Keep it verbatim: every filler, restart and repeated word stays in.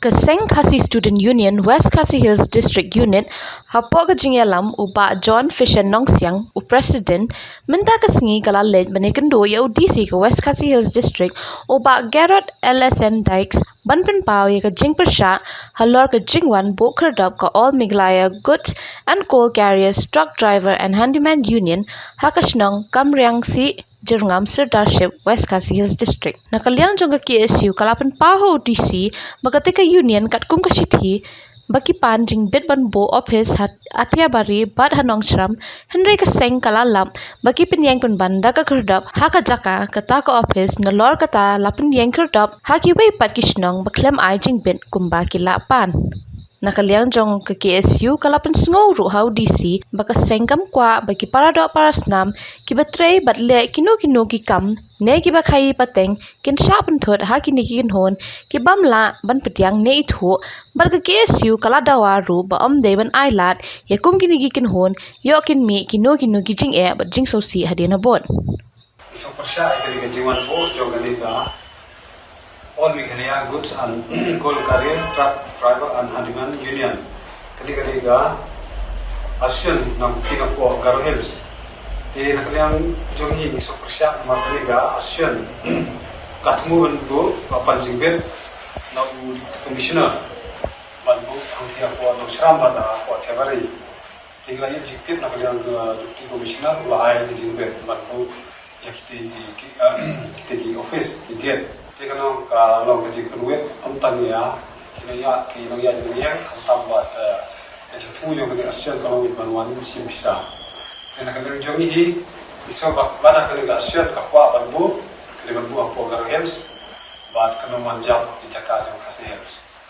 Ka Seng Khasi Student Union West Khasi Hills District Unit, hapoh ka jingïalam u Bah John Fisher Nongsiang, u President, mynta ka sngi ka la leit ban ïakynduh ïa u D C ka West Khasi Hills District, u Bah Garod L S N Dykes, ban pynpaw ïa ka jingpyrshah halor ka jingwan buh khyrdop ka All Meghalaya Goods and Coal Carriers Truck Driver and Handyman Union ha ka shnong Kamriang C, Jyrngam Sirdarship, West Khasi Hills District. Na ka liang jong ka K S U ka la pynpaw ha u D C ba kata ka union katkum ka shithi ba ki pan jingbit ban buh office ha Athiabari bad ha Nongshram, hynrei ka seng ka la lap ba ki pynïeng pynban da ka khyrdop ha ka jaka kata ka office, nalor kata la pynïeng khyrdop ha kiwei pat ki shnong ba khlem ai jingbit kumba ki la pan. Na ka liang jong ka K S U ka la pynsngew ruh ha u D C ba ka seng kam kwah ba ki para doh para snam kiba trei bad leh kino kino ki kam ne kiba khaïi pateng kin shah pynthut ha kine ki kynhun ki bym lah ban pdiang ne ithuh, bad ka K S U ka la dawa ruh ba ym dei ban ai lad ïa kum kine ki kynhun ïoh kin mih kino kino ki jingeh bad jingsngewsih hadien habud. Ngi sngewpyrshah ïa kane ka jingwan buh jong kane ka All Meghalaya Goods and Coal Carrier Truck Driver and Handyman Union. Kane ka dei ka association na pdeng hapoh Garo Hills. Te na ka liang jong ngi ngi sngewpyrshah namar kane ka association ka thmu ban buh, ka pan jingbit na u Deputy Commissioner ban buh hangtei hapoh Nongshram bad hapoh Athiabari. Te ngi la ïoh jingtip na ka liang ka Deputy Commissioner u la ai ka jingbit ban buh ïa kita ki, ki, kita ki office, ki gate. Te ka long, ka long ka jingpynwit ym tang ïa ki nongïaid, ki nongïaid, nongïaid, khamtam bad, eh, ka jingthmu jong kane ka association ka long ban wan shim pisa. Te na ka liang jong ngi hi, ngi sngew ba, ba da kane ka association ka kwah ban buh, kane ban buh hapoh Garo Hills bad kan ym wan jam ki jaka jong Khasi Hills.